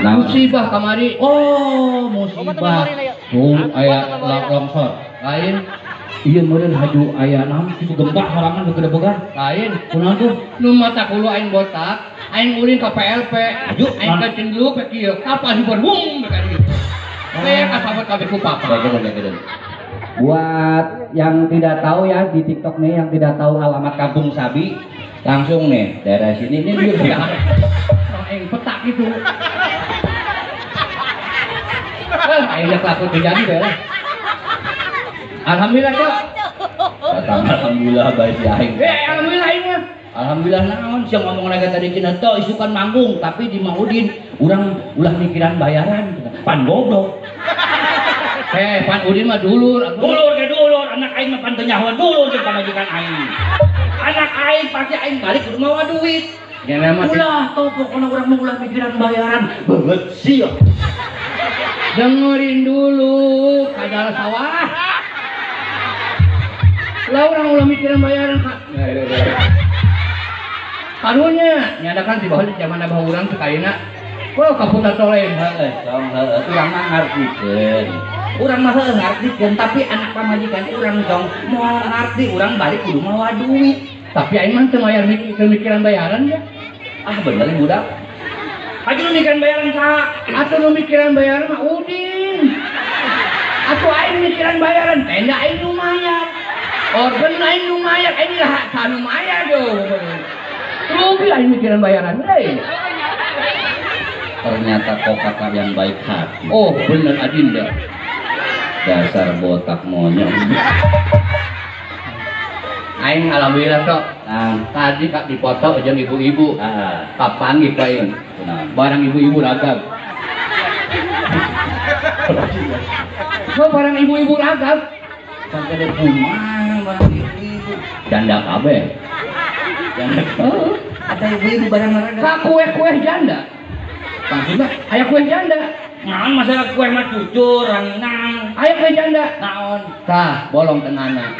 Musibah kamari. Oh, musibah. Tuh aya longsor. Lain. Iya meureun haju aya naon kitu gempa sorangan gede-gedean. Lain. Kunaon tuh? Nu mata kulu aing botak, aing ulin ka PLP. Haju aing ka cendluk ka kieu. Kapal hibur bung ka dieu. Kayak kasabot kabeh ku papa. Gede-gede. Buat yang tidak tahu ya di TikTok nih, yang tidak tahu alamat Kampung Sabi, langsung nih daerah sini ini dia ya. Aing petak gitu. Aing dah takut terjadi deh. Alhamdulillah kok. Alhamdulillah baik si aing. Alhamdulillah aing mah. Alhamdulillah naon sia ngomong lagi tadi cenah teu isukan manggung tapi di Maudin urang ulah mikiran bayaran. Pan goblok. Pan Udin mah dulur, dulur ke dulur, anak aing mah pan teu nyahoan dulur jeung pamajikan aing. Anak aing pasti aing balik kudu mawa duit. Ya nama ulah tau pokona urang mah ulah mikiran bayaran. Beungeut sia. Dengerin dulu kadal sawah. Lah urang ulah mikiran bayaran kak. Karunya nyadakan di bawah zaman abah urang sekaina. Wah kaputar toleh. Heeh, tong heeh, urang mah ngartikeun. Urang mah heueuh ngartikeun tapi anak pamajikan urang dong moal ngarti urang balik kudu mawa duit. Tapi aing mah teu mayar teu mikiran bayaran ya. Ah bener budak. Atuh nu mikiran bayaran saha? Atuh nu mikiran bayaran mah Udin. Atuh aing mikiran bayaran, tenda aing nu mayar. Organ aing nu mayar, aing lah saha nu mayar yo. Rugi aing mikiran bayaran deui. Ternyata kok kakak yang baik hati. Oh bener adinda. Dasar botak monyong. Aing alhamdulillah sok. Nah, tadi kak dipoto jeung ibu-ibu. Kapanggih ka aing. Barang ibu-ibu ragam. Oh, barang ibu-ibu ragam. Sampai ada kumaha barang ibu-ibu. Janda kabeh. Janda. Oh, ada ibu-ibu barang ragam. Ka kue-kue janda. Maksudnya aya kue janda. Naon masalah kue mah cucur ranginang. Aya kue janda. Naon? Tah, bolong tengahna.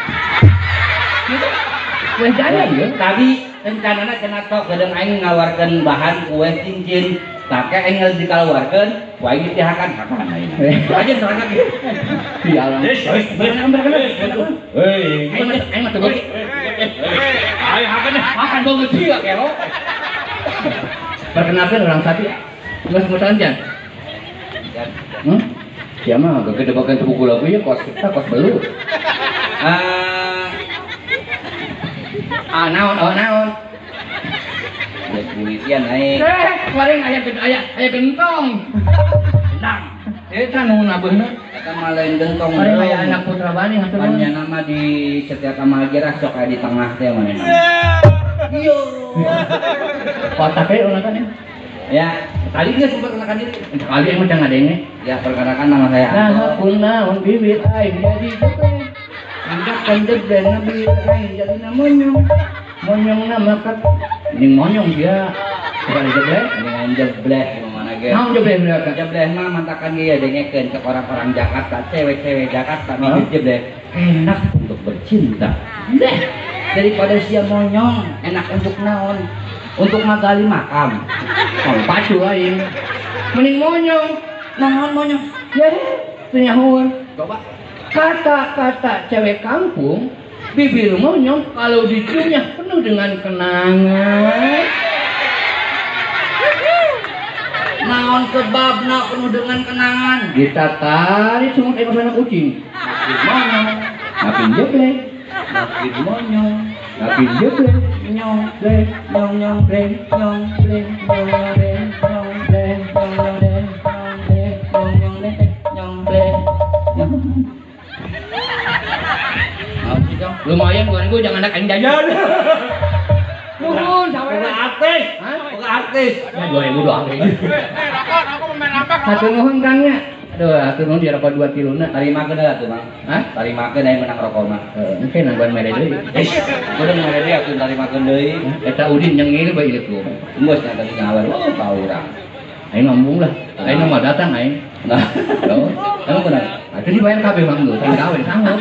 Kue janda ieu. Tadi rencanana cenah tok geudeung aing ngaluarkeun bahan kue cincin. Take aing geus dikaluarkeun, ku aing ditihakan hakan aing. Aja sorangan ieu. Sialan. Hei, aing mah teu beuli. Ayo hakan hakan beungeut sia kelo. Perkenalkan orang Sabi. Geus mutan jan. Sia mah gede bagian buku lagu ya kos kita kos belut. Naon oh naon. Ya polisian aing. Paling aya gentong. Gendang. Eta nu nabeuna. Eta mah lain gentong. Paling aya anak putra bani hatur. Panjana mah di setiap kamar gerah sok aya di tengah teh manehna. Iya. Kotak we ulah kan ya. Ya, tadi dia sempat perkenalkan diri. Kali yang macam ngadenge. Ya, perkenalkan nama saya Anto. Nah, kunaon bibit aing jadi jebleh. Andak jebleh na bibit aing jadi monyong. Monyong na makat. Ning monyong dia. Bukan jebleh, dengan jebleh mana ge. Naon jebleh mereka? Jebleh mah mantakan ge ya dengekeun ke orang-orang Jakarta, cewek-cewek Jakarta bibit jebleh enak untuk bercinta. Deh, daripada sia monyong, enak untuk naon? Untuk ngagali makam. Oh, pacu aing. Mending monyong. Naon monyong? Ya, teu nyahoan. Coba. Kata-kata cewek kampung, bibir monyong kalau diciumnya penuh dengan kenangan. Naon sebabna penuh dengan kenangan? Kita tarik semut ekor anak kucing. Makin monyong, makin jebleh, makin monyong, makin jebleh. Nyong, bleh, nyong, nyong, bleh, nyong, bleh, nyong, bleh, nyong, bleh, nyong, bleh, nyong, bleh, nyong, nyong, bleh, nyong, bleh, nyong. Lumayan 2000 jangan anak aing jajan. Nuhun sawer. Bukan artis. Bukan artis. Ya 2000 doang. Rokok pemain rampak. Satu nuhun Kang nya. Aduh, atuh nuhun di rokok 2 tiluna. Tarimakeun heula atuh, Mang. Hah? Tarimakeun aya menang rokok mah. Heeh, engke nangguan mere deui. Kudu mere deui atuh tarimakeun deui. Eta Udin nyengir bae ieu tuh. Geus nya tadi nyawer oh ka urang. Aing ngomong lah. Aing mah datang aing. Nah, emang benar. Atuh dibayar kabeh Mang geus, aing gawe sanggup.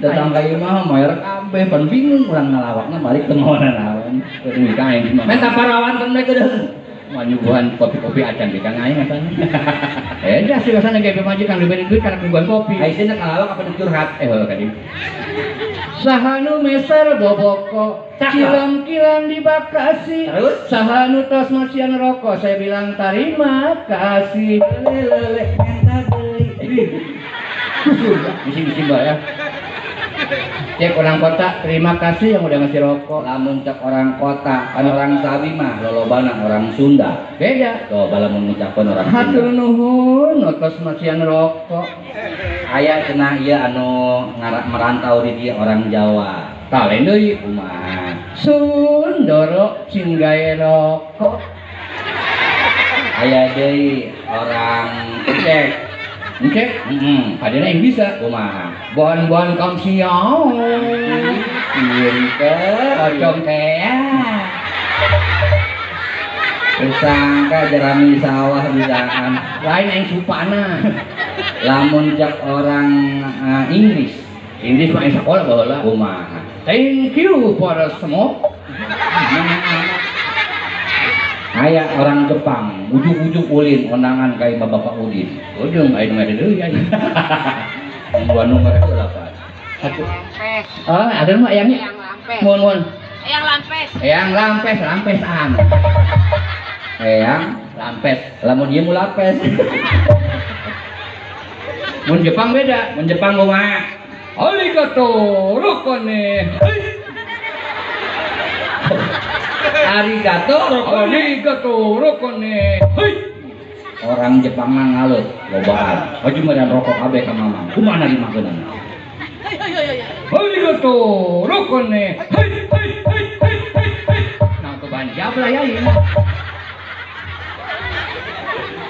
Datang ka ieu mah mayar kabeh pan bingung urang ngalawakna balik teu mawana naon. Kudu ka aing mah. Menta parawan teu mereka deung. Manyuguhan kopi-kopi acan di kang aing acan. Dah sih sana ge pamajikan diberi duit karena nyuguhan kopi. Ai sih kalawak apa curhat? Heuh kadi. Sahanu meser boboko, kilam-kilam di Bekasi. Sahanu tos masian rokok, saya bilang terima kasih. Lele minta beli. Bising-bising ya. Cek orang kota, terima kasih yang udah ngasih rokok. Lamun cek orang kota, kan orang Sawi mah lolobana orang Sunda. Beda. Coba lamun ngucapkeun orang Sunda. Hatur nuhun, tos masian rokok. Aya cenah ieu anu merantau di dieu orang Jawa. Tah lain deui kumaha? Sundoro sing gawe rokok. Aya deui orang Cek. Oke, adena yang bisa. Kumaha? Bon-bon kam siang. Pinter, pocong teh. Tersangka jerami sawah bisaan. Lain yang supana. Lamun cek orang Inggris. Inggris mah sekolah baheula. Kumaha? Thank you for the smoke. Aya orang Jepang, ujug-ujug ulin kondangan ka imah Bapak Udin. Ujung aing mah deui anjing. Gua nu ngarep lapan. Satu. Oh, ada mah ayangnya. Eyang lampes. Mohon mohon. Eyang lampes. Eyang lampes, lampesan. Eyang lampes. Lamun ieu mulapes. Mun Jepang beda, mun Jepang kumaha? Arigato rokone. Arigato rokone. Arigato rokone. Hei. Orang Jepang mah ngaleut lobaan. Aju meureun rokok kabeh ka mamang. Kumaha dimakeunana? Arigato rokone. Hei hei hei hei hei. Nah kebanjab lah ya ieu.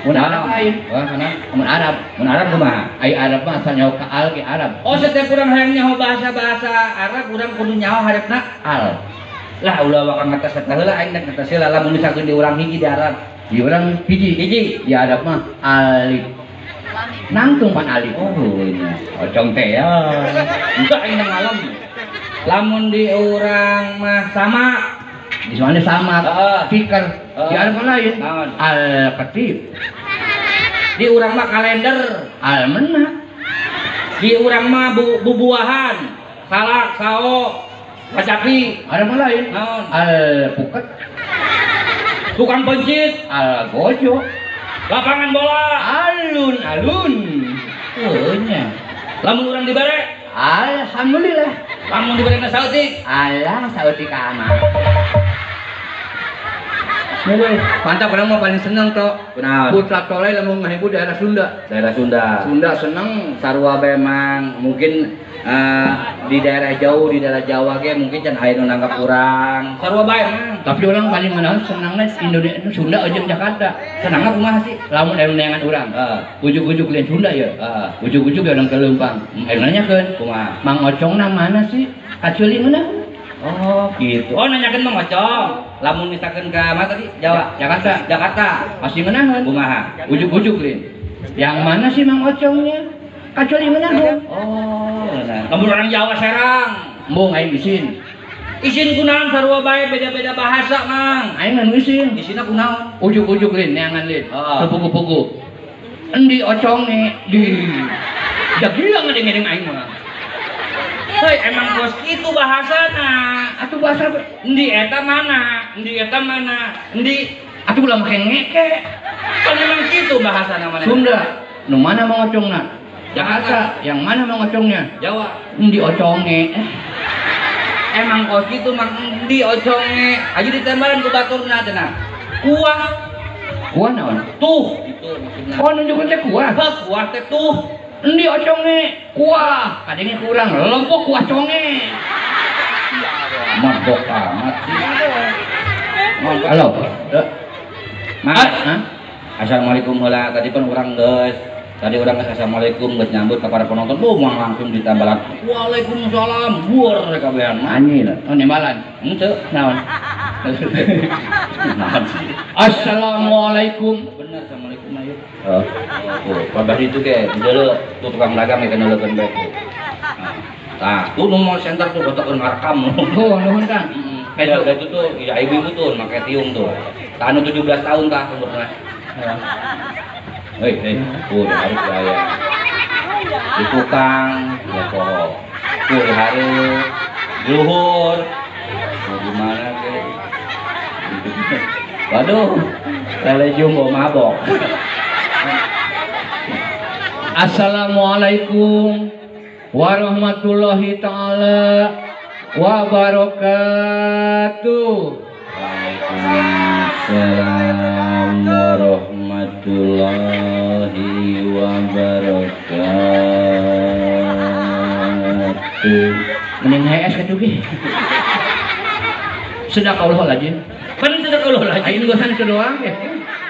Mun Arab lain. Wah, kana mun Arab. Mun Arab kumaha? Ai Arab mah asal nyaho ka al ge Arab. Oh, setiap urang hayang nyaho bahasa-bahasa Arab urang kudu nyaho hareupeuna al. Lah ulah waka ngatas eta heula aing nek ngatas heula lamun misalkeun di urang hiji di Arab. Di urang hiji. Hiji di Arab mah alif. Nangtung pan alif. Oh nya. Ocong teh ya. Enggak aing ngalem. Lamun di urang mah sama. Di sana sama. Tikar. Di Arab mah lain. Al ketib. Di urang mah kalender. Almenak. Di urang mah bubuahan. Salak, sao, kacapi. Ada mah lain. Naon? Al puket. Tukang pencit. Al gojo. Lapangan bola. Alun-alun. Oh nya. Lamun urang dibere. Alhamdulillah. Lamun dibere na sautik. Alah sautik amat. Mantap, orang mah paling seneng toh. Kunaon? Putra toleh lamun ngahibur daerah Sunda. Daerah Sunda. Sunda seneng. Sarua memang mungkin di daerah jauh, di daerah Jawa ge mungkin can aya nu nanggap urang. Sarua bae mang. Tapi orang paling menahan senangna Indonesia Sunda jeung Jakarta. Senangna kumaha sih? Lamun aya nu neangan urang. Ujug-ujug lain Sunda ya. Ujug-ujug urang ke Leumpang. Aya nu nanyakeun, kumaha? Mang Ocongna mana sih? Kaculi meunang. Oh gitu. Oh nanyakeun Mang Ocong. Lamun misalkan ke mana tadi? Jawa. Jakarta. Jakarta. Pasti menahan. Kumaha? Ujuk-ujuk lin. Yang mana sih Mang Ocongnya? Kaculi menahan. Oh, nah. Lamun orang Jawa Serang. Embung aing isin. Isin kunaon sarua bae beda-beda bahasa, Mang. Aing anu isin. Isinna kunaon? Ujuk-ujuk lin neangan lin. Tepugu-pugu. Endi oconge di. Jagila ngadeng-ngadeng aing mah. Hei, emang bos itu bahasana. Atuh bahasa endi eta mana? Endi eta mana? Endi atuh ulah make ngeke. Kan emang kitu bahasana mana? Sunda. Nu mana Mang Ocongna? Jakarta. Yang mana Mang Ocongnya? Jawa. Endi oconge. Emang kos kitu mang endi oconge. Aja ditembalan ku baturna cenah. Kuah. Kuah naon? Tuh, itu maksudna. Oh, nunjukeun teh kuah. Heuh, kuah teh tuh. Endi oconge, kuah, kadangnya kurang, lempok kuah conge. Mabok amat sih. Halo. Mang. Assalamualaikum heula. Tadi pan urang geus. Tadi urang geus assalamualaikum geus nyambut ka para penonton. Bu mang langsung ditambalan. Waalaikumsalam. Buar kabehan. Anjing lah. Oh nembalan. Henteu. Naon? Naon sih? Assalamualaikum. Bener assalamualaikum ayo. Oh, pada itu ke, deuleu tuh tukang dagang ya kena leukeun bae tuh. Nah, tuh nu mall center tuh botokeun ngarekam. Oh, nuhun Kang. Ya itu tuh, ya ibu-ibu tuh make tiung tuh. Anu 17 tahun tah umurna. Hei, hei, harus gaya. Di tukang, ya kok. Tuh harus luhur. Mau gimana ke? Waduh, lele jumbo mabok. Assalamualaikum warahmatullahi taala wabarakatuh. Waalaikumsalam warahmatullahi wabarakatuh. Mending HS katuh ge. Sedekahullah lagi. Kan sedekahullah lagi. Aing gosan itu doang ya.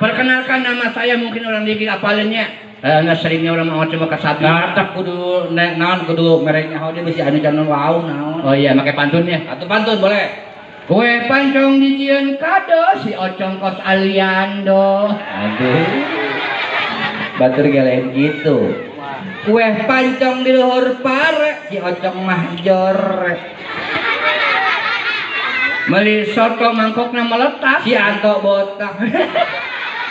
Perkenalkan nama saya mungkin orang dikit apalennya. Nggak seringnya orang mau coba ke sapi. Nah, kudu naon kudu mereknya hau dia bisi anu can wau naon. Oh iya, make pantunnya. Atuh pantun boleh. Kue pancong dijieun kado si Ocong kos Aliando. Aduh. Batur gelain gitu. Kue pancong di luhur pare si Ocong mah jorek. Meli soto mangkokna meletak si Anto botak.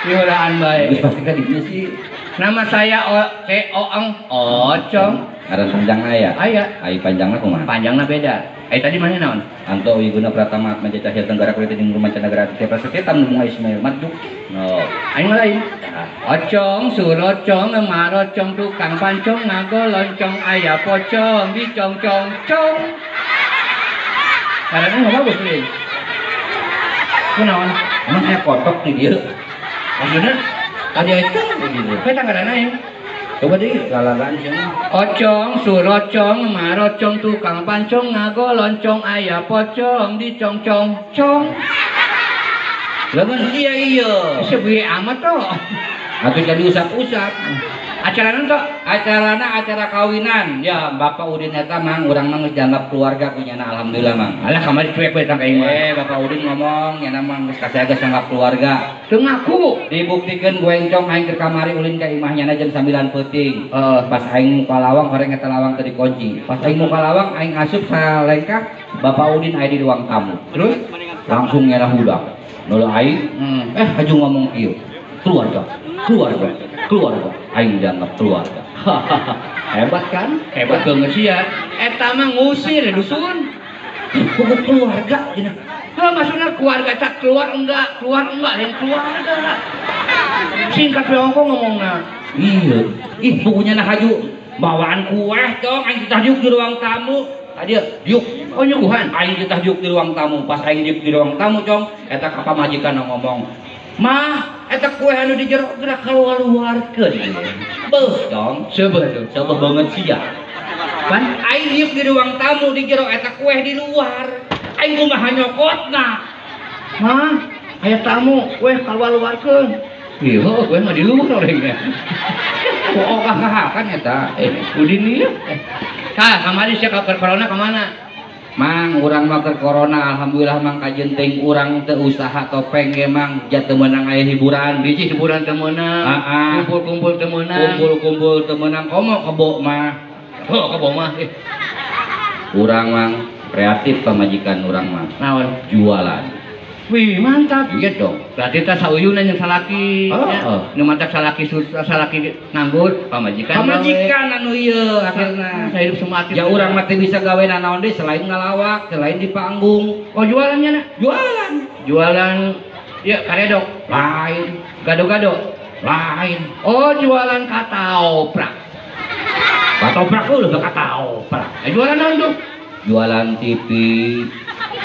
Nyuraan bae. Geus pasti ka dieu sih. Nama saya O C O Eng Ocong. Ngaran panjangna aya? Aya. Ai panjangna kumaha? Panjangna beda. Ai tadi mana naon? Anto Wiguna Pratama Atmaja Cahya Tenggara Kulita Timur Mancanegara Aditya Prasetya Tam Bunga Ismail Marzuki. No. Aing mah lain. Ocong surocong marocong tukang pancong ngagoloncong aya pocong dicongcong cong. Karena nggak bagus nih. Kunaon? Emang aya kotok di dieu. Maksudnya? Tadi itu begitu. Kita nggak ada naik. Coba deh, lalagan sih. Ocong, surocong, marocong, tukang pancong, ngagoloncong, ayah pocong, dicongcong, cong. Lamun iya iya. Sebuih amat toh. Atau jadi usap-usap. Acara toh? Acarana acara kawinan. Ya, Bapak Udin eta mang urang mah geus dianggap keluarga kunyana alhamdulillah mang. Alah kamari cuek we tang ka imah. Bapak Udin ngomong nyana mang geus kasaya geus dianggap keluarga. Teu ngaku. Dibuktikeun goencong aing keur kamari ulin ka imah nyana jam 9 peuting. Pas aing muka lawang horeng eta lawang teu dikunci. Pas aing muka lawang aing asup salengkah Bapak Udin aya di ruang tamu. Terus langsung nyana hudak. Nolo aing, haju ngomong kieu. Keluarga, keluarga, keluarga. Aing dianggap keluarga. Hebat kan? Hebat banget sih ya. Eta mah ngusir dusun. Pokok keluarga cenah. Hah, maksudnya keluarga tak keluar enggak, yang keluarga. Singkat we ongko ngomongna. Iya. Ih, pokoknya nah haju bawaan kue dong aing titah diuk di ruang tamu. Tadi diuk. Oh nyuguhan. Aing titah diuk di ruang tamu. Pas aing diuk di ruang tamu cong, eta ka pamajikan ngomong, "Mah, eta kue anu di jero gerak keluar-luarkeun." Beuh dong, seubeuh tuh. Seubeuh banget sia. Pan aing diuk di ruang tamu di jero eta kue di luar. Aing kumaha nyokotna? Mah, aya tamu, kue keluar-luarkeun. Iya, kue mah di luar orangnya. Kok ogah-gahakan eta? Udin ieu. Tah, kamari sia ka corona ka mana? Mang, urang mah keur corona alhamdulillah mang kajeun teuing urang teu usaha topeng ge mang ja teu meunang aya hiburan. Biji hiburan teu meunang. Heeh. Kumpul-kumpul teu meunang. Kumpul-kumpul teu meunang komo kebo mah. Oh, kebo mah. Urang mang kreatif pamajikan urang mah. Naon? Jualan. Wih, mantap. Iya dong. Berarti teh sauyunan yang salaki. Oh. Nu mantap salaki susah salaki nganggur, pamajikan. Pamajikan anu ieu akhirna. Saya hidup semati. Ya urang mah teu bisa gawe nanaon deui selain ngalawak, selain di panggung. Oh, jualannya na? Jualan. Jualan ya karedok. Lain. Gado-gado. Lain. Oh, jualan katoprak. Katoprak lu udah katoprak. Jualan naon tuh? Jualan TV,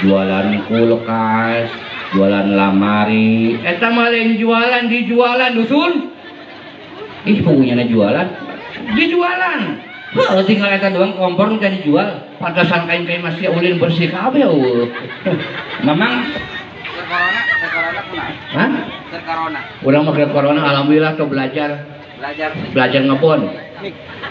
jualan kulkas, jualan lamari. Eta mah lain jualan, dijualan dusun. Ih, pokoknya jualan. Dijualan. Heuh, tinggal eta doang kompor nu dijual. Pantesan kain-kain masih ulin bersih kabeh eueuh. Mamang corona, corona kunaon? Hah? Keur corona. Urang mah keur corona alhamdulillah tuh belajar. Belajar ngebon.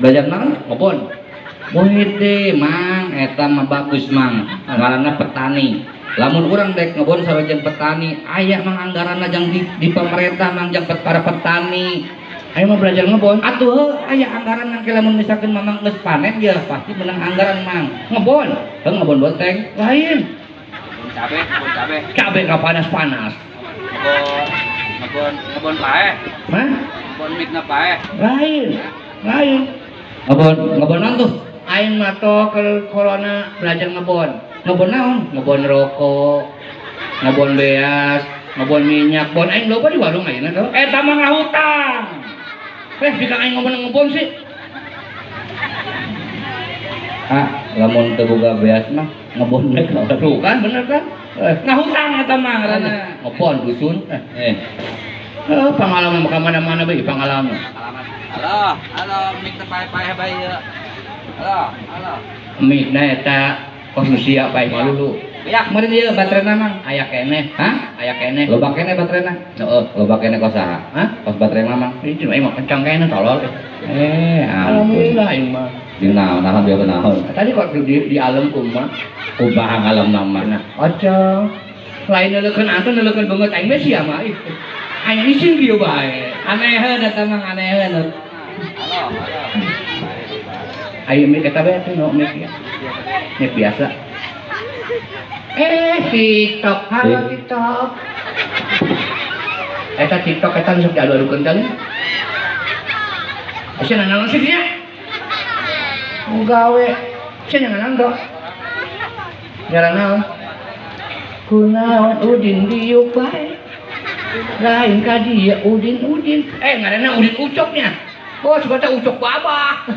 Belajar naon? Ngebon. Wede mang eta mah bagus mang. Ngaranna petani. Lamun urang dek ngebon sareng petani, aya mang anggaranna jang di pemerintah mang jang para petani. Ayo mah belajar ngebon. Atuh heuh aya anggaran nang lamun misalkan mamang geus panen ya pasti menang anggaran mang. Ngebon. Heuh ngebon bonteng. Lain. Cabe, kebon cabe. Cabe ka panas-panas. Kebon kebon paeh. Hah? Kebon mitna paeh. Lain. Lain. Ngebon ngebon naon tuh? Aing mah toh ke corona belajar ngebon. Ngebon naon? Ngebon rokok, ngebon beas, ngebon minyak, bon aing loba di warung ayeuna tuh. Eta mah ngahutang. Eh, jika aing ngomong ngebon sih. Ah, lamun teu boga beas mah ngebon we ka Tuh kan bener kan? Ngahutang eta mah ngaranna. Ngebon dusun. Pengalaman ka mana-mana bae pengalaman. Pengalaman. Halo, halo mik teh paeh-paeh bae ieu. Halo, halo. Mikna eta konsumsi bae malulu. Ya, meureun ieu baterena mang. Aya keneh. Hah? Aya keneh. Loba keneh baterena. Heeh. Loba keneh kos saha? Hah? Kos batere mamang. Itu aing mah kencang keneh tolol. Ampun. Alhamdulillah aing mah. Di naon naon dia naon. Tadi kok di alam kumaha? Kumaha alam nama. Nah, aja. Lain neuleukeun antu neuleukeun beungeut aing mah sia mah. Aing isin kieu bae. Aneheun eta mah aneheun. Halo, halo. Ayo mik eta bae atuh no mik ya. Mik biasa. TikTok, halo TikTok. Eta TikTok eta geus diadu-adukeun kali. Sia nanaon sih dia? Gawe. Sia nanaon do. Jalan naon? Kunaon Udin diuk bae. Lain ka dia Udin Udin. Ngaranna Udin Ucoknya. Oh, sebetulnya Ucok babah.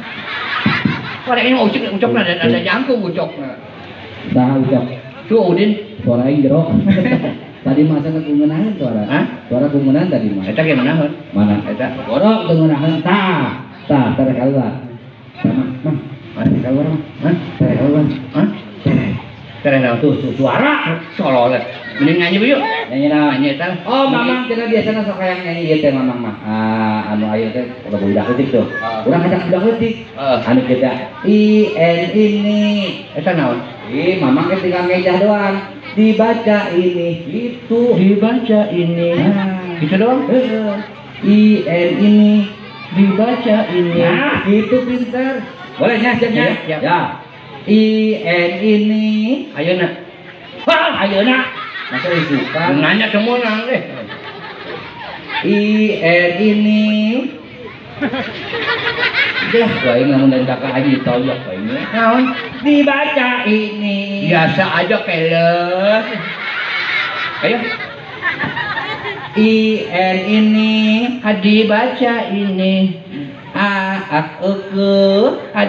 Pada ini mah Ucok ucokna ada jangkung ucokna. Dah ucok. Tuh Udin suara aing jero. Tadi masa kegungenahan suara. Hah? Suara gungenahan tadi mah. Eta ge manaheun? Mana? Eta borok kegungenahan tah. Tah teh keluar. Sama, mah. Mana keluar mah? Hah? Teh keluar. Hah? Teh naon tuh suara sololet. Mending nyanyi yuk. Nyanyi naon? Nyanyi eta. Oh, mamang cenah biasana sok hayang nyanyi ieu teh mamang mah. Ah, anu ayeuna teh udah budak leutik tuh. Urang ngajak budak leutik. Anu kita I N ini. Eta naon? Ih, mamang kan tinggal ngejah doang. Dibaca ini, gitu. Dibaca ini. Nah, gitu doang. I N ini. Dibaca ini. Nah, gitu pinter. Boleh nya, siap nya. Siap. Ya. I N ini. Ayeuna. Wah, ayeuna. Masa disuka? Nanya semua nang deh. I N ini. Dah, aing lamun dan kakak aing ditoyok aing. Naon? Dibaca ini. Biasa aja keles. Ayo. I N ini. Dibaca ini. A aku ku.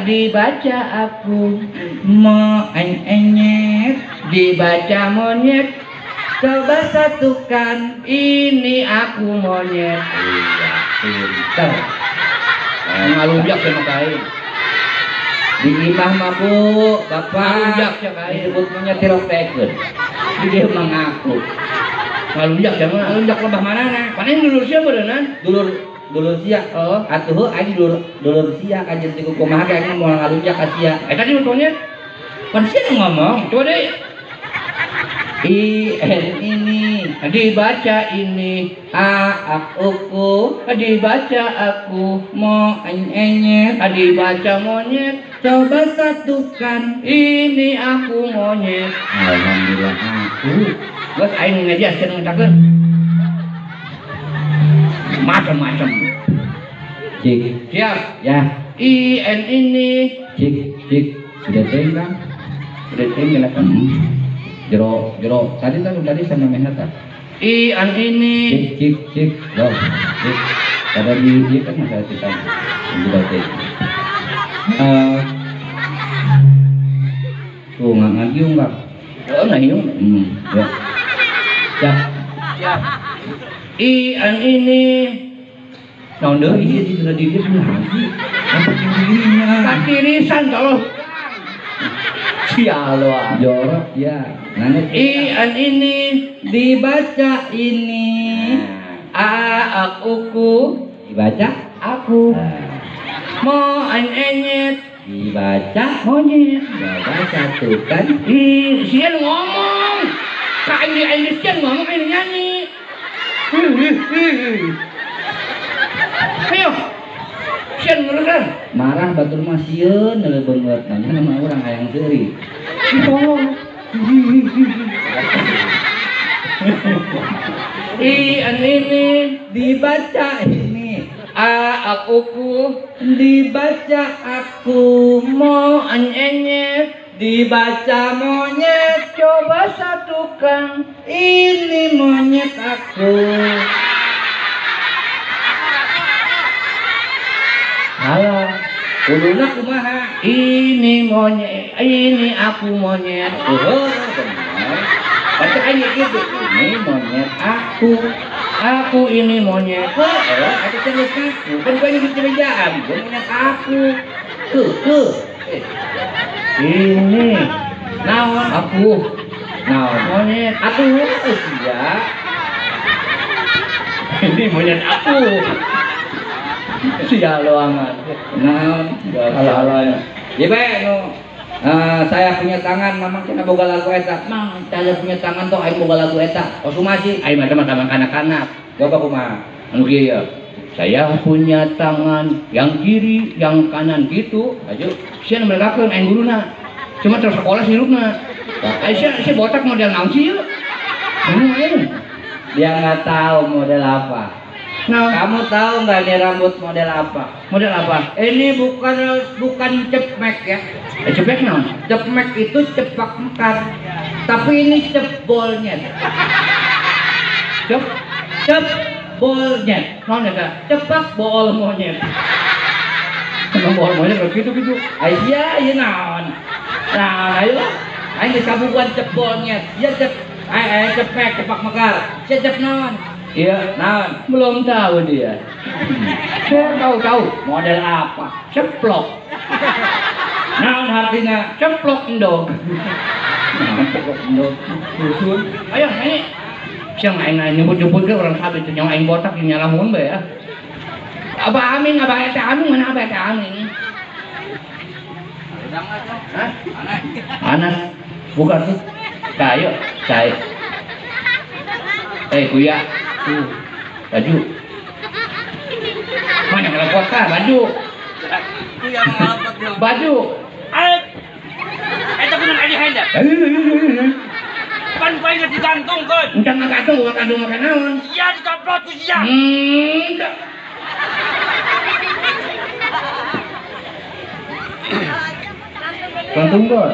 Dibaca aku. Mo en enyet. Dibaca monyet. Coba satukan. Ini aku monyet. Iya, pinter. Ngalunjak sama kain. Di imah mah Bu, Bapak. Ngalunjak sama kain. Disebut monyet tiroktekeun. Di dia mengaku. Ngalunjak sama. Ngalunjak lebah manana? Paling dulur sia beureunan? Dulur dulur sia. Oh, atuh heuh aing dulur dulur sia kajen ti kumaha ge aing moal ngalunjak ka sia. Eta di monyet. Pan sia nu ngomong. Coba deui. I N ini. Dibaca ini. A aku ku. Dibaca aku. Mo en enyet. Dibaca monyet. Coba satukan. Ini aku monyet. Alhamdulillah aku. Geus aing ngaji cenah ngetakeun. Macam-macam. Cik. Siap. Ya. I N ini. Cik, cik. Sudah teng kan? Udah teng ya kan? Jero, jero. Tadi kan tadi sama mehna tah. I N ini. Cik, cik, cik. Loh, cik. Pada di dia kan masalah kita. Sudah teng. Tuh nggak ngagiung kak? Oh ngagiung. Ya. Siap. Siap. I N ini. Naon deui ieu di dina di dieu lagi. Apa dirinya? Katirisan tolong. Sialo. Jorok ya. Nanya I N ini. Dibaca ini. A aku ku. Dibaca aku. Mo en enyet. Dibaca monyet. Coba satukan. Ih, sia ngomong. Ka aing aing sia ngomong aing nyanyi. Ayo. Sia ngurusan. Marah batur mah sieun neuleuh beungeut nanya nama urang hayang seuri. Tolong. I an ini dibaca ini. A aku ku dibaca aku. Mo an enye dibaca monyet. Coba satukan ini monyet aku. Halo. Kuduna kumaha? Ini monyet, ini aku monyet. Oh, benar. Baca aja gitu. Ini monyet aku. Aku ini monyet. Oh, aku cengek aku. Kan gua nyebut cemejaan. Gua monyet aku. Ke. Ini. Naon? Aku. Naon? Monyet. Aku. Iya. Ini monyet aku. Sial doangan. Naon? Halo-halo. Ya bae nu. Saya punya tangan, mamang cenah boga lagu eta. Mang, saya punya tangan toh aing boga lagu eta. Kosumasi. Aing mah teman kanak-kanak. Coba kumaha? Anu kieu ya. Saya punya tangan yang kiri, yang kanan gitu. Aju, sia nu merekakeun aing guruna. Cuma terus sekolah sirupna. Aing sia botak model naon sih ieu? Anu aing. Dia nggak tahu model apa. Nah, kamu tahu nggak ini rambut model apa? Model apa? Ini bukan cepmek ya. Cepmek naon? Cepmek itu cepak mekar. Tapi ini cebolnya. Cebolnya. Naon eta? Cepak bool monyet. Emang bool monyet begitu gitu. Iya, iya naon. Nah, ayo lah. Aing geus kabukuan cebolnya. Iya cep aing cepmek cepak mekar. Sia cep naon? Iya, naon? Belum tahu dia. Saya tahu model apa? Ceplok. Naon artinya? Ceplok endog. Ceplok endog. Susun. Ayo, ini. Siang aing nyebut-nyebut ke orang sabit yang aing botak yang nyalamun bae ya. Abah Amin, Abah Eta Amin, mana Abah Eta Amin? Hah? Anas. Bukan tuh. Tayo, saya. Kuya. Tuh, baju. Mana ngelepot kah baju? Kuya ngelepot dong. Baju. Eta kudu adi henda. Pan paling digantung kan. Enggak ngagantung, gua gantung makan naon. Iya dicoplot ku sia. Enggak. Gantung kok.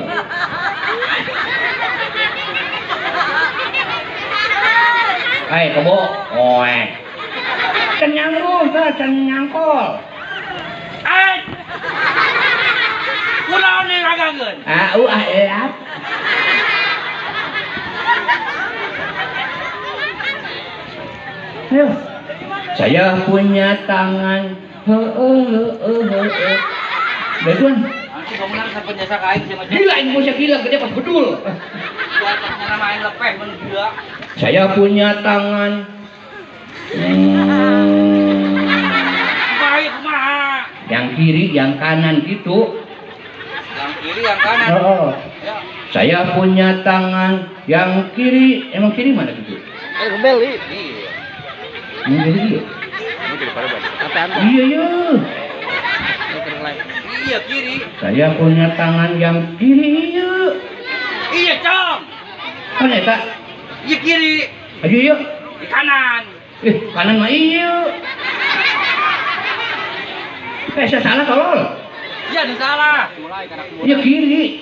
Hai, kebo. Oe. Can nyangkul, can nyangkol. Ai. Kunaon nih ragageun? Ah, u ah e ap. Ayo. Saya punya tangan. Heeh. Betuan. Gila ini bosnya gila, gede pas bedul. Saya punya tangan. Yang kiri, yang kanan gitu. Yang kiri, yang kanan. Oh. Ya. Saya punya tangan yang kiri, emang kiri mana gitu? Kembali. Iya. Iya. Iya, iya. Iya kiri. Saya punya tangan yang kiri, iya. Iya, Cong. Mana ya, Kak? Iya kiri. Ayo, iya. Di kanan. Kanan mah iya. Saya salah tolol. Iya, salah. Iya kiri.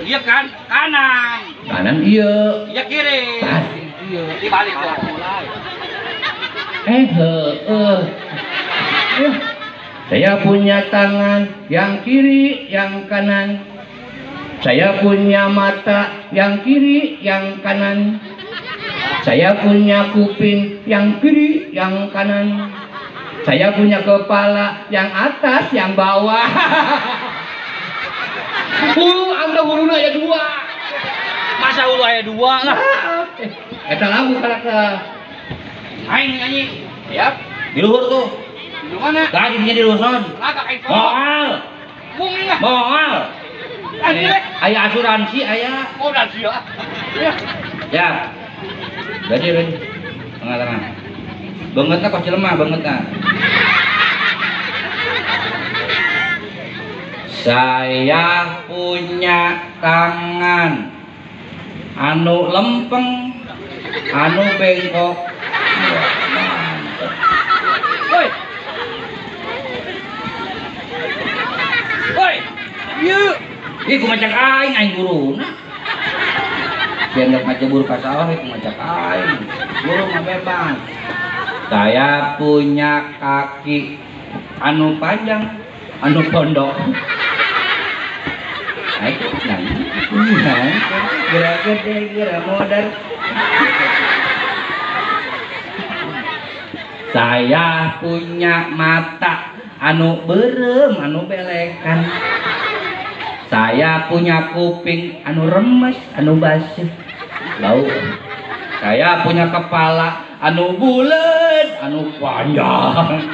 Iya kan, kanan. Kanan iya. Iya kiri. Iya. Dibalik dong. Saya punya tangan yang kiri, yang kanan. Saya punya mata yang kiri, yang kanan. Saya punya kuping yang kiri, yang kanan. Saya punya kepala yang atas, yang bawah. Hulu, anda huluna ya dua. Masa hulu aya dua lah. Eta lagu karakter. Aing nyanyi. Yap, di luhur tuh. Di mana? Tadi dia di luhur. Moal. Moal. Aya asuransi aya. Oh, asuransi ya. Ya. Jadi, tengah-tengah. Bangetna kok lemah bangetna. Saya punya tangan Anu lempeng, anu bengkok. Woi. Woi. Ieu, ieu kumaha cak aing, aing guruna. Biar nggak ngajebur ka sawah ieu kumaha cak aing. Guru mah bebas. Saya punya kaki anu panjang, anu pondok. Ayo, nah, gerak gede, gerak modar. Saya punya mata anu berem, anu belekan. Saya punya kuping anu remes, anu basuh, bau. Saya punya kepala anu bulat, anu panjang.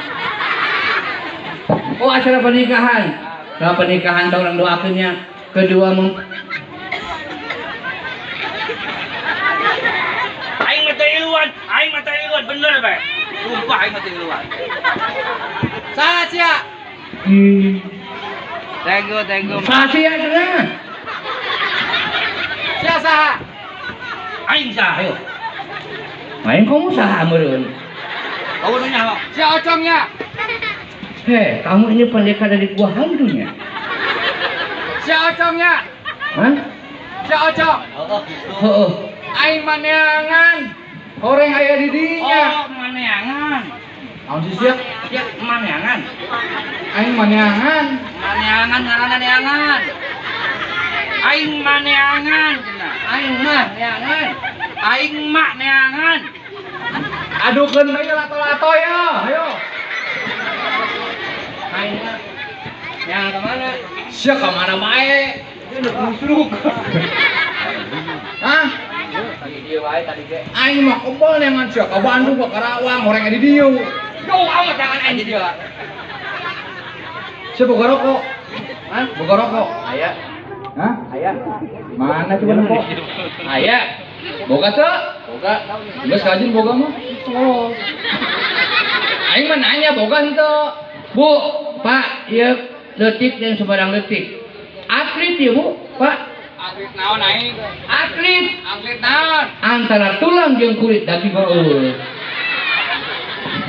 Oh, acara pernikahan. Kalau pernikahan orang doakannya kedua mem aing mata iluan bener bae. Sumpah aing mata iluan. Saha sia? Thank you. Saha sia cenah? Sia saha? Aing saha ayo. Aing kamu saha meureun? Kamu nu nyaho. Sia ocongnya. Hei, kamu ini pendekar dari gua hantunya. Sia ocongnya. Hah? Sia ocong. Heeh. Aing maneangan. Horeng aya di dinya. Oh, maneangan. Naon sih sia? Sia maneangan. Aing maneangan. Maneangan ngaranna neangan. Aing maneangan cenah. Aing mah neangan. Aing mah neangan. Adukeun bae lato-lato ya. Ayo. Aing mah neangan ka mana? Sia ka mana bae? Ieu busruk. Hah? Aing mah kebal neangan sia ka Bandung ka Karawang horeng di dieu. Jauh amat jangan aing di dieu. Sia boga rokok. Hah? Boga rokok. Aya. Hah? Aya. Mana coba rokok? Aya. Boga teu? Boga. Geus kajin boga mah. Oh. Aing mah nanya boga henteu. Bu, Pak, ieu leutik dan sembarang leutik. Atlet ya Bu, Pak. Atlet naon aing? Atlet. Atlet naon? Antara tulang jeung kulit daging heueuh.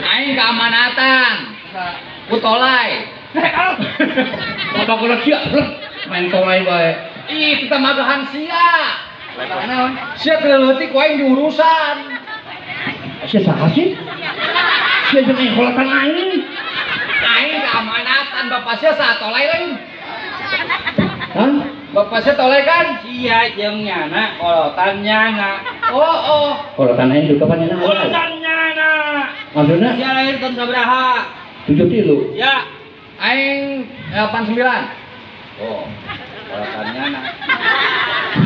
Aing keamanatan. Ku tolai. Bapak kula sia, main tolai bae. Ih, kita magahan sia. Naon? Sia teu leutik ku aing diurusan. Sia saha sih? Sia jeung aing kolatan aing. Aing keamanatan bapak sia saha tolai lain. Hah? Bapak sia tolai kan? Sia jeung nyana kolotan nyana. Oh, oh. Kolotan aing juga pan nyana. Kolotan nyana. Maksudna? Sia lahir tahun sabaraha? 73. Ya. Aing 89. Oh, kolotan nyana.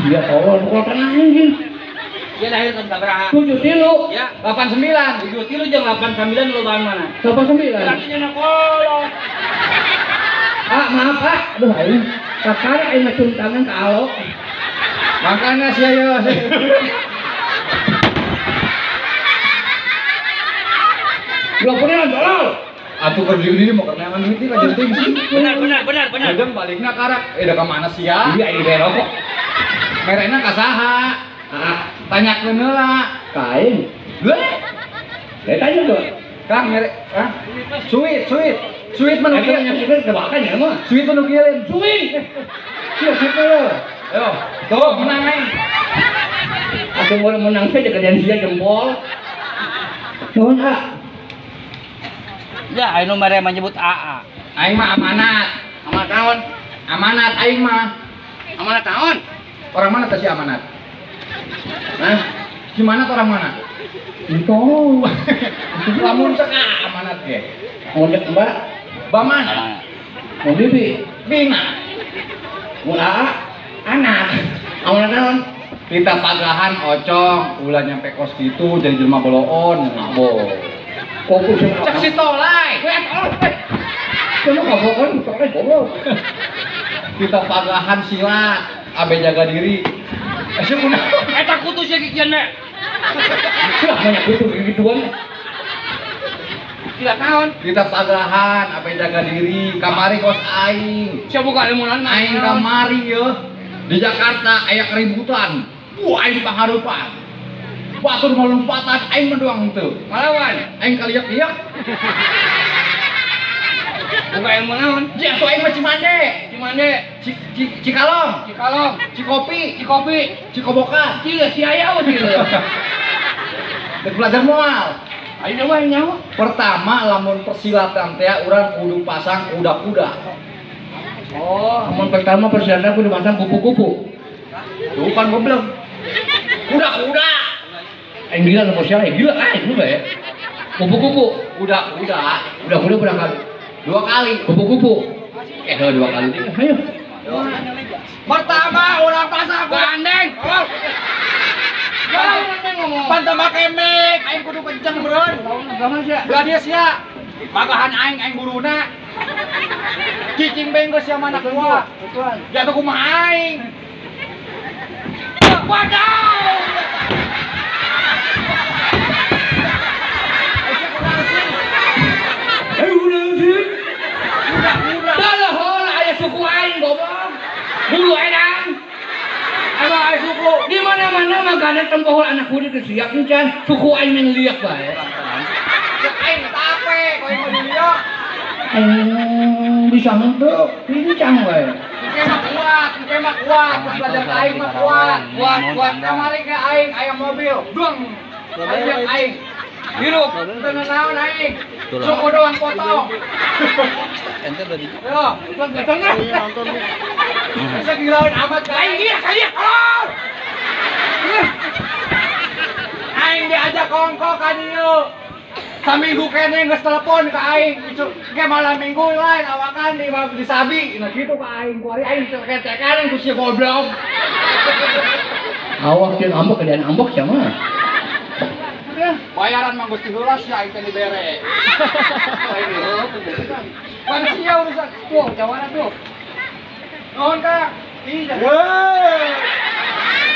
Sia tolol kolotan aing sih. Sia lahir tahun sabaraha? 73. Ya, 89. 73 jeung 89 lobaan mana? 89. Berarti nyana kolot. Ah, maaf Pak. Aduh aing. Kakara aing ngacung tangan ka alok. Makanya sia ye. Dua puluh tolol. Atuh keur diri mau kerneangan duit ka jenting sih. Benar. Jeung balikna karak, da ka mana sia? Iya aing bere rokok. Merena ka saha? Ah, tanyakeun heula. Ka aing. Leuh. Lah tanya tuh. Kang mere, hah? Suit. Suit mah nu kieu. Tebakan ya mah. Suit mah nu kieu lain. Suit. Sia suit mah. Ayo, tuh menang aing. Atuh mun menang teh kejadian sia jempol. Nuhun ah. Ya, aing nu mere menyebut AA. Aing mah amanat. Amanat naon? Amanat aing mah. Amanat naon? Orang mana teh si amanat? Hah? Gimana tuh orang mana? Itu. Lamun cek amanat ge. Mun cek Mbak, Baman. Mun bibi, Bina. Mun AA, anak. Amanat naon? Kita pagahan ocong, ulah nyampe kos gitu jadi jelema boloon. Bo. Fokus cek si tolai. Cuma kobokan tolai goblok. Kita pagahan silat, abe jaga diri. Sia kunaon? Eta kutu sia kikian meh. Sia banyak kutu gituan. Silat naon? Kita pagahan abe jaga diri, kamari kos aing. Sia buka ilmu naon? Aing kamari yeuh. Di Jakarta aya keributan. Wah, aing panghareupan. Batur malompatan aing mah doang teu. Ngalawan. Aing kaliak-liak. Buka ilmu naon? Ji atuh aing mah Cimande. Cimande, Cikalong, Cikalong, Cikopi, Cikopi, Cikobokan. Cile si aya cile. Dek belajar moal. Ayo nyawa nyawa. Pertama lamun persilatan teh urang kudu pasang kuda-kuda. Oh, lamun pertama persilatan kudu pasang kupu-kupu. Bukan goblok. Kuda-kuda. Aing gila lamun siapa gila aing lu bae. Kupu-kupu, kuda-kuda. Kuda-kuda berapa kali? 2 kali. Kupu-kupu. 2 kali. Ayo. Pertama urang pasang gandeng. Pantama kemek, aing kudu kenceng beureun. Belah dia sia. Magahan aing aing guruna. Cicing benggo sia mana kuat. Ya tuh kumaha aing. Waduh. Suku aing goblok. Bulu edan. Emang aing suku. Di mana-mana makanan tempohol anak kudu teu siap encan. Suku aing main liak bae. Cek aing tape kowe mah diliak. Aing bisa henteu, pincang bae. Engke mah kuat, engke mah kuat, terus belajar ka aing mah kuat. Kuat, kuat kamari ke aing aya mobil. Duang. Aing aing. Hirup, teu naon aing. Suku doang potong. Ente dari. Yo, nonton. Bisa gilaun amat aing gila kali ya. Aing diajak kongko ka dieu. Saminggu kene geus telepon ka aing. Ge malam minggu lain awakan di sabi. Nah gitu ka aing. Kuari aing cek-cekan ku si goblok. Awak jeung ambek gedean ambek sia mah. Bayaran mah geus diheula sia aing teh dibere. Pan sia urusan tuh jawara tuh. Nuhun Kak. Iya. Heuh.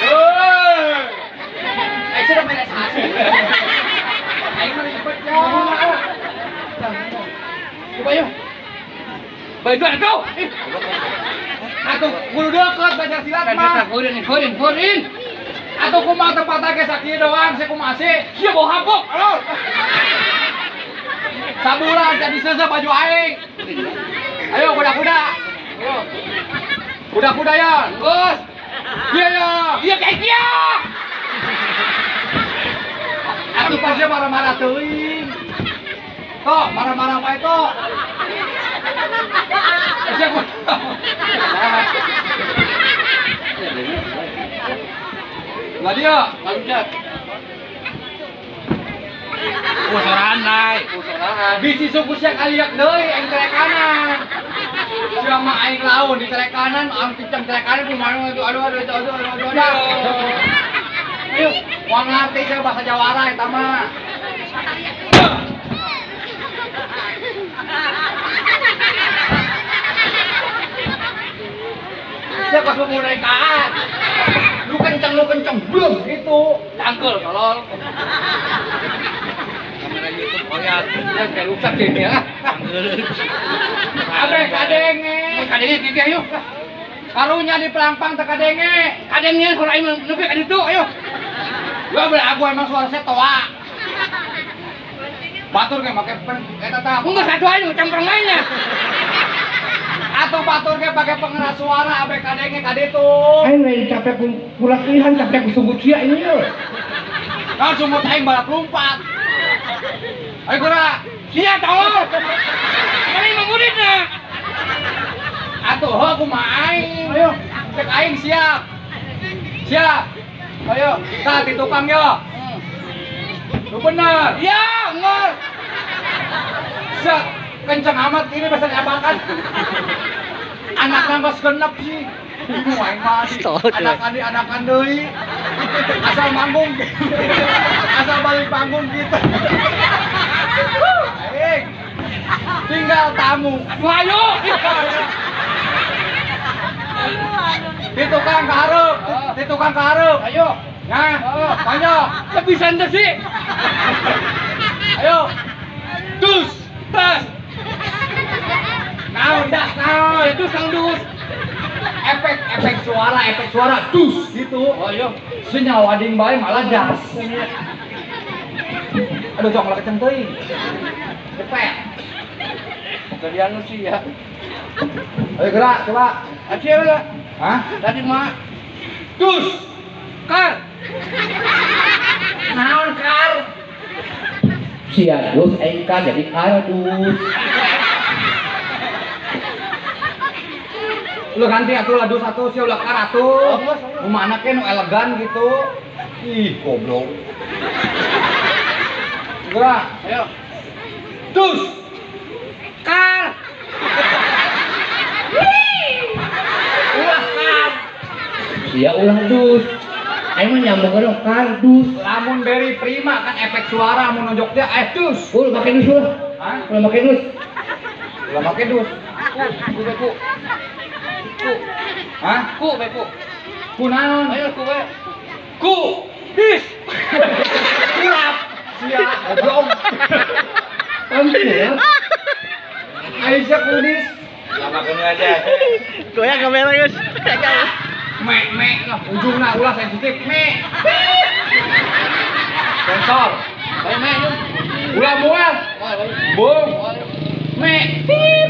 Heuh. Aing sudah beres hasil. Aing mah ribet ya. Coba yuk. Baju atuh. Atuh kudu deukeut belajar silat mah. Kurin kurin kurin. Atuh kumaha tempatna ge sakieu doang sia kumaha sih? Sia bau hapok. Sabulan jadi seuseuh baju aing. Ayo kuda-kuda. Ayo. Kuda-kuda ya. Bos. Iya ya. Iya kayak dia. Atuh pasti marah-marah teuing. Tok, marah-marah wae tok. Sia kuda. Lah dia, ngaluncat. Oh, sorangan naik. Oh, bisi suku sia kaliak deui aing terek kanan. Sia mah aing laun di terek kanan, aing kenceng terek kanan kumaha aduh aduh aduh aduh aduh aduh. Ayo, moal ngarti sia bahasa Jawara eta mah. Sia pas mau naik. Lu kenceng, belum gitu. Cangkel, tolol. Kamera YouTube oyat. Ya kayak rusak ini ya. Abe kadenge. Kadenge kieu ayo. Karunya di pelangpang teh kadenge. Kadenge suara aing nepi ka ditu ayo. Gua belagu emang suara saya toa. Batur ge make pen eta tah. Enggak satu aja campreng lainnya. Atau batur ge pakai pengeras suara abe kadenge ka ditu. Aing lain capek ku latihan, capek ku sunggut sia ini yo. Nah sunggut aing balap lompat. Ayo geura. Sia tolol. Mana imam muridna? Atuh heuh kumaha aing. Ayo, cek aing siap. Siap. Ayo, tah di tukang yo. Lu bener. Ya, ngor. Siap. Kenceng amat ini bisa diapakan. Anak nangkos genep sih. Bingung aing mah. Anakan di anakan deui. Asal manggung. Asal balik panggung gitu. Aing. Tinggal tamu. Aduh ayo. Di tukang kahareup, di tukang kahareup. Ayo. Nah, banyak. Kebiasaan teh sih. Ayo. Dus, tas. Naon das naon, itu sang dus. Efek suara dus gitu. Oh iya. Sinyal wading bae malah das. Aduh cok malah keceng teuing. Cepet. Kalian lu sih ya. Ayo gerak coba. Aja lah. Hah? Tadi mah. Dus. Kar. Naon kar? Sia dus aing kar jadi kardus. Lu ganti atuh lah dus atuh sia ulah kar atuh. Rumah anaknya nu elegan gitu. Ih, goblok. Gerak, ayo. Dus. Kar. Ulah kar. Sia ulah dus. Aing mah nyambung ke kardus. Lamun beri prima kan efek suara mun nonjok dia dus. Ulah make dus ulah. Hah? Ulah make dus. Ulah make dus. Ku ku ku. Ku. Hah? Ku be ku. Ku naon? Ayo ku be. Ku. Bis. Kurap. Sia goblok. Penting ya. Aisyah kudis. Lama kene aja. Goyang kamera, guys. Mek mek lah ujungna ulah sensitif mek. Sensor. Bae mek yuk. Ulah mual. Bung. Mek. Pip.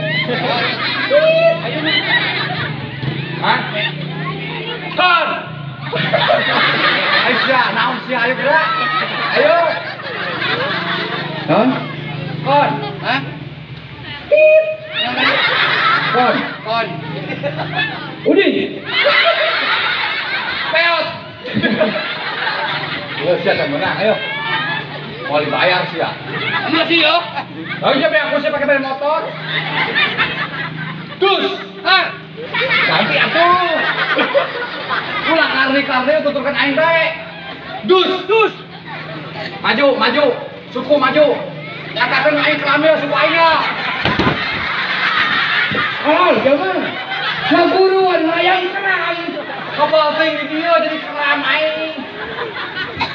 Pip. Ayo mek. Hah? Kon. Aisyah, naon sih ayo gerak. Ayo. Kon. Kon. Hah? Pip. Kon. Kon. Udin. Peot. Ayo siap yang menang, ayo. Mau dibayar sih ya. Masih yo. Oh iya, aku sih pakai bel motor. Dus, kar. Ganti atuh. Ulah karni-karni tuturkan aing bae. Dus, dus. Maju, maju. Suku maju. Nyatakan aing kelamil suku aing lah. Oh, jangan. Saburuan hayang keram. Kebal ting di dieu jadi keram aing.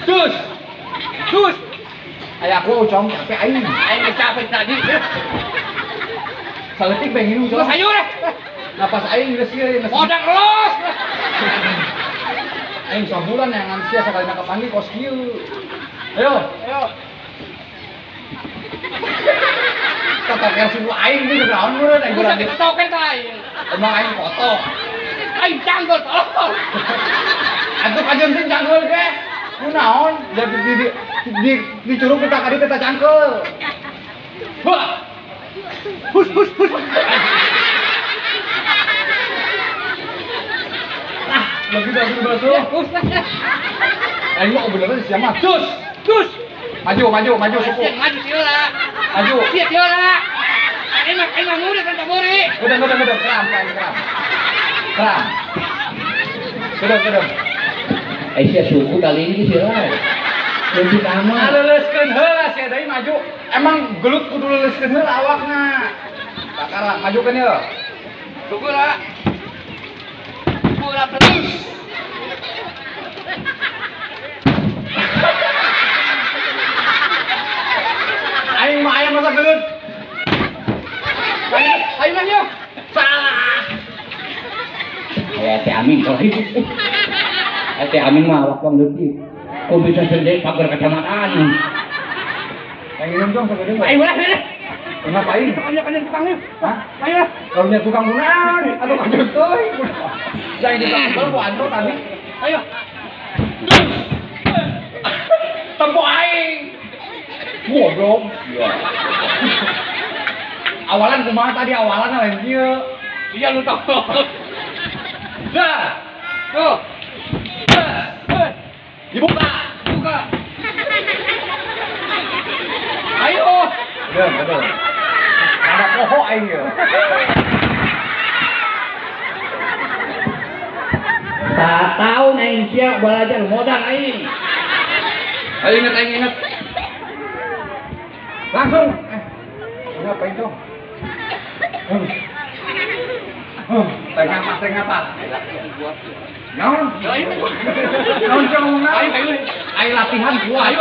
Dus. Dus. Aya aku ucong capek aing. Aing capek tadi. Saleutik bae nginum Terus ayo deh. Napas aing geus ieu geus. Modang los. Aing sabulan yang sia sakali na kapanggih kos kieu. Ayo, ayo. Totoker suku aing teh naon meureun aing Bisa ditotoker ka aing. Emang aing kotok. Aing canggul tolol. Atuh kajeun teh canggul ge. Kunaon? Jadi di curug kita kadi kita cangkeul. Wah. Hus hus hus. Ah, lagi basuh basuh. Hus lah. Aing mah beneran sia mah. Dus, dus. Maju, maju, maju suku. Maju sia lah. Maju. Sia sia lah. Aing mah murid kan tak murid. Udah, udah, udah, keram, keram, keram. Keram. Udah, udah. Aisyah suku kali ini sih lah. Leutik amat. Leleuskeun heula sia deui maju. Emang gelut kudu leleuskeun heula awakna. Kakara majukeun ieu. Suku lah. Suku lah terus. Aing mah aya masa gelut. Ayo mah yo. Salah. Aya teh Amin kalau itu. Teh Amin mah awak wong leutik. Kok bisa sendiri pagar kecamatan. Yang minum dong segede. Ayo lah, ayo. Ngapain? Tukangnya tukangnya. Hah? Ayo lah. Kalau punya tukang gunaon atau kajeun teuing. Jangan tukang kalau ku anto tadi. Ayo. Tempo aing. Goblok. Iya. Awalan kumaha tadi awalan lain kieu. Iya lu tahu. Dah. Tuh. Dibuka. Buka. Ayo. Udah, udah. Ada poho aing ieu. Tahun aing sia belajar modal aing. Ayo inget, aing inget. Langsung. Ngapain dong? Tengah apa? Naon? Naon cuma ngomong naon? Aing latihan kuat.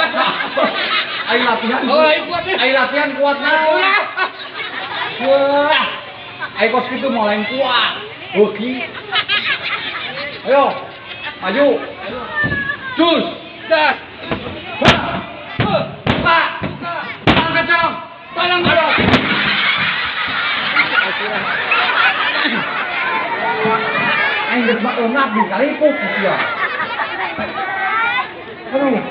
Aing latihan. Aing latihan kuat naon? Wah. Aing kos kitu mau lain kuat. Oke. Ayo. Maju. Dus, das. Pak, tolong kacang. Tolong tolong. Aing geus mah eungap di kalipuk sia. Tolong.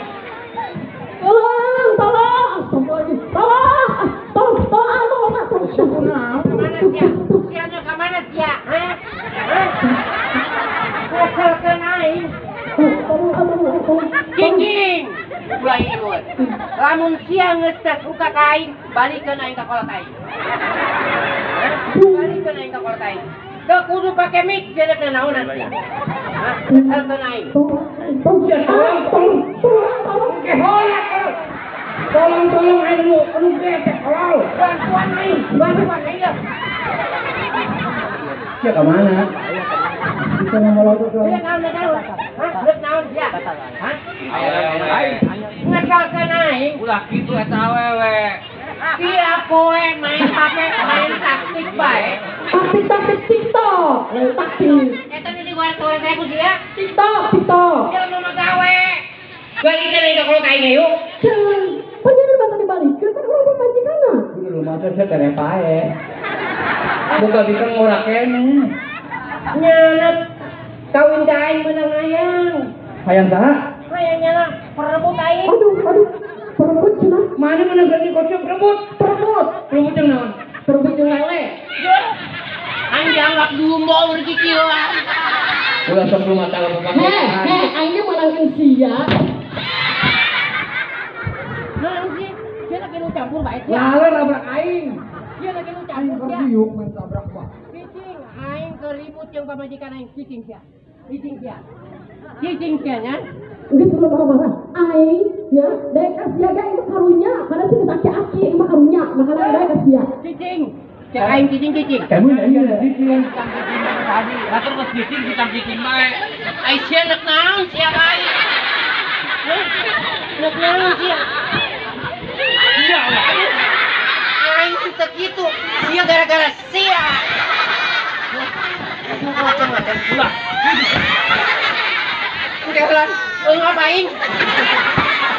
Tolong, tolong. Astagfirullahaladzim. Tolong, tolong, tolong, tolong, tolong. Kemana sia? Sianya kemana sia? Hah? Keselkeun aing. Cicing. Ulah ieu. Lamun sia geus teh suka ka aing, balikeun aing ka kolot aing. Balikeun aing ka kolot aing. Teu kudu pake mic sia dek naonan sia. Hah? Keselkeun aing. Tolong, tolong aing nu anu getek tolong. Bantuan aing, bantuan aing lah. Sia ka mana? Kita ngomong tuh. Rek naon naon? Hah? Rek naon sia? Hah? Ngesalkeun aing. Ulah kitu eta awewe. Sia poe main HP, main taktik bae. Taktik-taktik TikTok, lain taktik. Eta nu digoreng-goreng saya ku sia. TikTok, TikTok. Jelema mah gawe. Balikeun aing ka kolot aing yuk. Panjenengan bantu dibalikeun kan urang pamajikanna. Kudu rumah teh sia tere pae. Boga bikang ngora keneh. Nyana kawin ka aing meunang hayang. Hayang saha? Hayang nyana perebut aing. Aduh, aduh. Perebut cenah. Mana meunang ganti kocok perebut? Perebut. Perebut jeung naon? Perebut jeung lele. Aing dianggap dumbo urang kieu. Ulah sok rumah tangga pemakai. Heh, heh, aing ge meunangkeun sia. Naon sih? Sia lagi nu campur bae sia. Laler labrak aing. Sia lagi nu campur sia. Aing main tabrak mah. Cicing, aing keribut jeung pamajikan aing cicing sia. Cicing sia. Cicing sia nya. Geus ulah marah-marah. Aing nya daek ka sia ge aing mah karunya, karena sih aki-aki aing mah karunya, makana daek ka sia. Cicing. Cek aing cicing cicing. Kamu nanya cicing. Tadi, lah terus cicing cicing cicing bae. Ai sia nek naon sia ka aing? Nek naon sia? Iya lah. Aing teu kitu. Sia gara-gara sia. Ulah. Udah ulah. Eungap aing.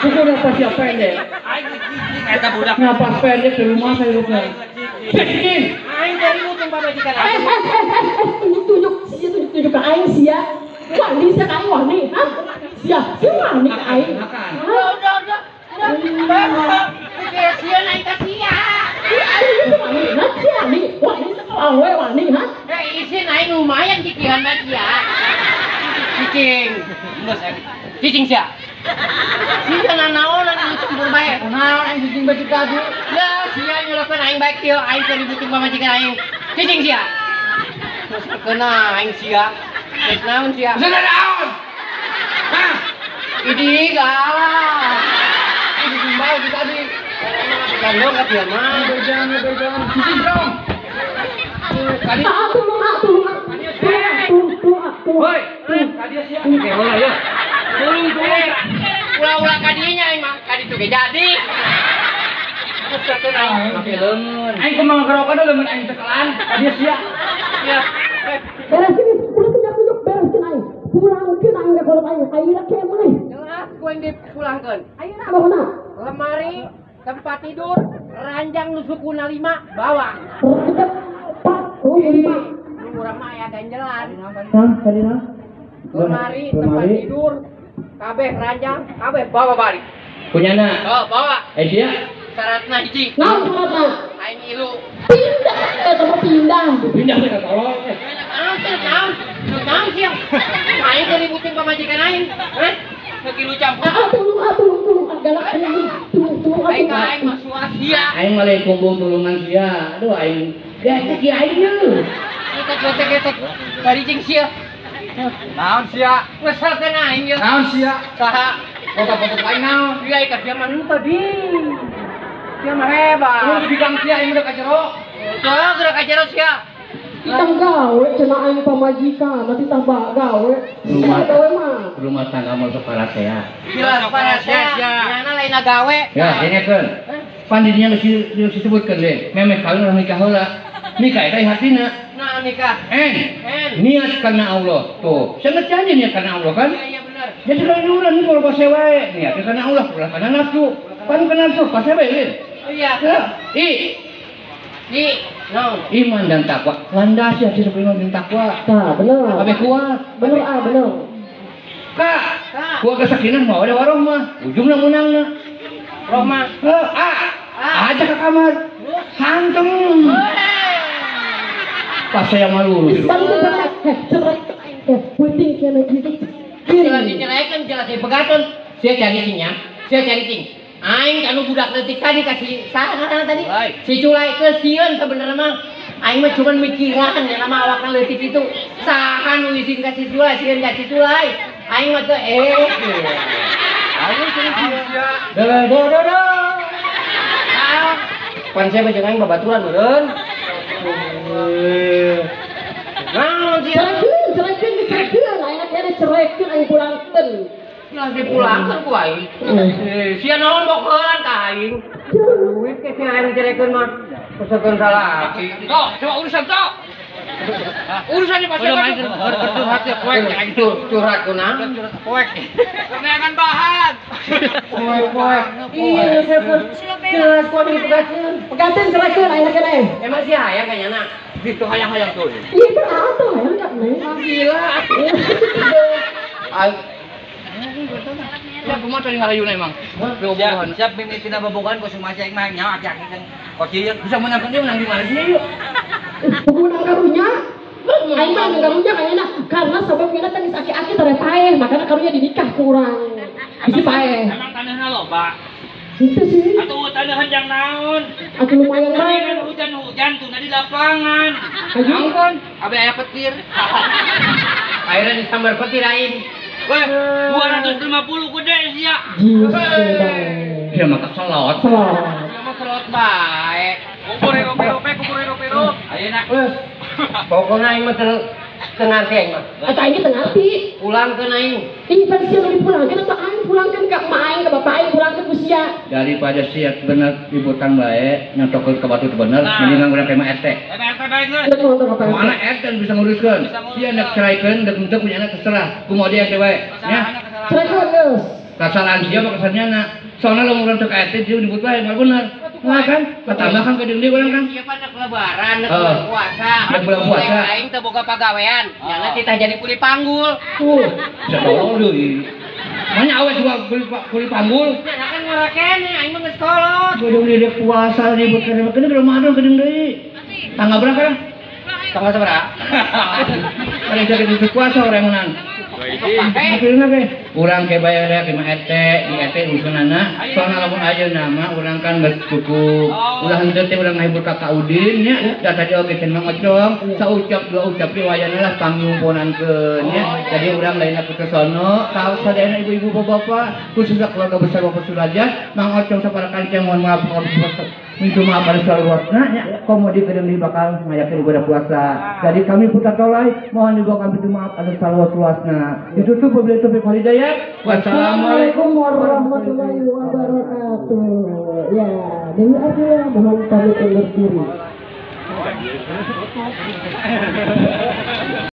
Kudu napas sia pendek. Aing cicing eta budak. Napas pendek di rumah saya rupna. Cicing. Aing ribut jeung pamajikan aing. Tunjuk-tunjuk sia tunjuk-tunjuk ka aing sia. Wani sia ka aing wani, hah? Sia, sia wani ka aing. Udah, udah, udah. Udah. Pikir sia naik ka sia. Aing itu wani, hah? Sia wani, wani awe wani, hah? Eh, isin aing lumayan cikihan mah sia. Cicing. Geus aing. Cicing sia. Sia nanaonan anu campur bae. Naon aing cicing bae tadi? Ya, sia nyulakeun aing bae kieu, aing keur ribut jeung pamajikan aing. Cicing sia. Geus kena aing sia. Geus naon sia? Geus naon? Hah? Idi galak. Aing cicing bae tadi. Gandong ka dia mah. Bejan, bejan. Cicing dong. Kadi. Tolong, tolong. Tolong, Hoi, kadi sia. Oke, heula ya. Tulung, tulung. Ulah-ulah kadinya aing mah, kadi tuh ge jadi. Geus sakeun aing. Make leungeun. Aing kumaha ngerokan leungeun aing cekelan. Kadi sia. Ya. Beresin, ulah tunjuk-tunjuk beresin aing. Pulangkeun aing ka kolot aing. Ayeuna kemeh. Jelas ku aing dipulangkeun. Ayeuna pokona. Lemari, tempat tidur, ranjang nu sukuna 5 bawa. Ranjang 4, oh 5. Nu urang mah aya ganjelan. Hah, tadi naon? Lemari, tempat tidur, kabeh ranjang, kabeh bawa balik. Punyana. Oh, bawa. Eh sia. Syaratna hiji. Naon syaratna? Aing ilu. Pindah, eta mah pindah. Pindah teh ka tolong. Naon sih, naon? Naon sih? Aing keur ributin pamajikan aing. Hah? Keur ilu campur. Ah, tolong, ah, tolong, tolong, ah, galak tolong, tolong, tolong, Aing ka aing mah suas sia. Aing mah lain kumbung tulungan sia. Aduh aing getek ya aing ye. Getek getek getek. Bari jeung sia. Naon sia? Ngeselkeun aing ye. Naon sia? Saha? Foto-foto aing naon? Iya, ka sia mah henteu di. Sia mah hebat. Lu di bidang sia aing udah ka jero. Tuh, geura ka jero sia. Titah gawe cenah aing pamajikan, nanti tambah gawe. Rumah gawe mah. Rumah tangga mah sok parasea. Jelas parasea. Nyana lain gawe. Ya, dengekeun. Pan didinya geus disebutkeun deui. Memeh kawin urang nikah heula. Nikah eta hatina. Nah, nikah. N. Niat karena Allah. Tuh, sangat janji niat karena Allah kan? Iya, iya benar. Jadi kalau urang kalau pase wae, nih karena ulah ulah karena nafsu. Pan kana nafsu pase wae lin. Iya. I. I. No. Iman dan takwa. Landasi hati iman dan takwa. Tah, bener. Kabeh kuat. Bener ah, bener. Kak, keluarga sakinah mau ada warohmah, ujungna meunangna. Rohmah. A. Aja ke kamar. Hantem. Pas saya malu. Penting kena gitu. Jelas diceraikan, jelas dipegatkan. Saya cari cingnya, saya cari cing. Aing kanu budak leutik tadi kasih saha tadi. Si Culai kesieun sebenarnya mah. Aing mah cuman mikiran ya nama awakna leutik itu. Saha nu izin ka si Culai, sieun ka si Culai. Aing mah teh Aing sia. Da da da da. Pan saya jeung aing babaturan meureun. Naon sia? Cerekeun, dicerekeun, aing kene cerekeun aing pulangkeun. Jelas dipulangkeun ku aing. Sia naon bokeun ka aing. Duit ke sia aing cerekeun mah. Pesekeun salaki. Tok, coba urusan tok. Urusannya pasti curhat ya poek aing curhat kunaon? Curhat poek. Keneangan bahan. Poek-poek. Iya, jelas ku aing dipegatkeun. Pegateun cerekeun aing kene. Emang sia hayang ka nyana? Gitu hayang-hayang tuh. Iya, atuh hayang ka neng. Gila. Aing ya kumaha tadi ngarayuna emang. Siap mimitina babogohan ku sumasa aing mah nyawa aki-aki kan kocieun. Bisa menangkan dia menang di mana sih yuk? Menang karunya. Aing mah menang karunya kayaknya karena sebabnya teh geus aki-aki teh paeh, makanya karunya dinikah ku urang. Bisi paeh. Emang taneuhna loba. Itu sih. Atuh taneuhan jang naon? Atuh lumayan bae. Hujan-hujan tuh di lapangan. Ampun, abe aya petir. Akhirnya disambar petir aing. Weh, 250 gede sia. Dia mah keselot. Dia mah selot bae. Kubur hirup-hirup. Ayeuna. Geus. Pokona aing mah teu ngarti aing mah. Atuh aing teu ngarti. Pulangkeun aing. Ih, pan sia nu dipulangkeun atuh aing pulangkeun ka emak aing ka bapak aing pulangkeun ku sia. Daripada sia bener ributan bae nyotokeun ka batu teu bener, mendingan urang ka imah RT. RT bae geus. Mana RT bisa nguruskeun. Sia nek ceraikeun dek henteu punya anak terserah. Kumaha dia RT bae. Nya. Ceraikeun geus. Kasalahan sia mah kasalahan. Soalnya lamun urang teu ka RT dia nyebut bae moal bener. Nah kan, pertama kan ke deui urang kan. Ieu pan nek lebaran, nek bulan puasa. Nek bulan puasa. Aing teu boga pagawean, nyana kita jadi kuli panggul. Tuh, bisa tolong deui. Mana awet juga kuli panggul. Nyana kan ngora kene, aing mah geus kolot. Bodoh deui puasa ribut kene kene Ramadan ke deui. Tanggal berapa lah? Tanggal sabaraha? Paling sakit puasa orang menang. Akhirnya ke urang ke bayar ke RT, di RT urusanana. Soalna lamun ayeuna mah urang kan geus cukup. Ulah henteu teh urang ngahibur ka Kak Udin nya. Da tadi oge cenah Mang Ocong, saucap dua ucap di wayana lah pangyumponankeun nya. Jadi urang lainna ke sono, ka sadayana ibu-ibu bapak-bapak, khususnya keluarga besar Bapak Sudrajat, Mang Ocong sapara kanca mohon maaf minta maaf pada seluruhnya nya. Komo di gedung bakal ngayakeun ibadah puasa. Jadi kami Putra Tolai mohon juga kami minta maaf atas seluas-luasnya. Ditutup wabillahi taufiq wal hidayah. Wassalamualaikum warahmatullahi wabarakatuh. Ya, Dewi Ardila mohon pamit undur diri.